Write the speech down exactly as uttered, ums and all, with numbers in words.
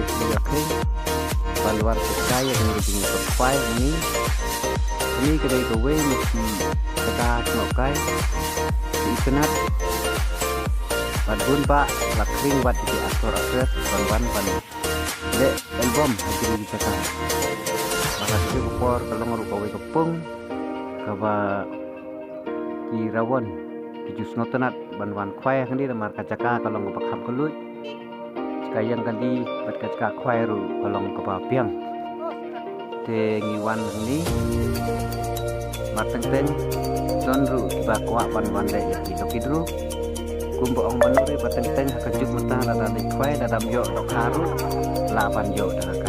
Ïa khring ban wan ka jaka ïa kane ka jingïakop khwai hangne. Kane ka dei kawei na ki jaka snoh kai ki itynnat. Bad bun bah la khring bad ki actor actress ban wan ban leh album ha kine ki jaka. Bad ha kane ka por ka long ruh kawei ka pung kaba ki rawon ki ju sngewtynnat ban wan khwai hangne namar ka jaka ka long kaba kham kylluid. Ka ïeng kali bad ka jaka khwai ruh ka long kaba biang. Te ngi wan hangne mar teng teng don ruh kiba kwah ban wan leh ïa ki lok ki dru. Kumba ong Manuri, ba teng teng ha ka juk mynta lada leit khwai lada ym ïoh dohkha ruh lah ban ïoh da ka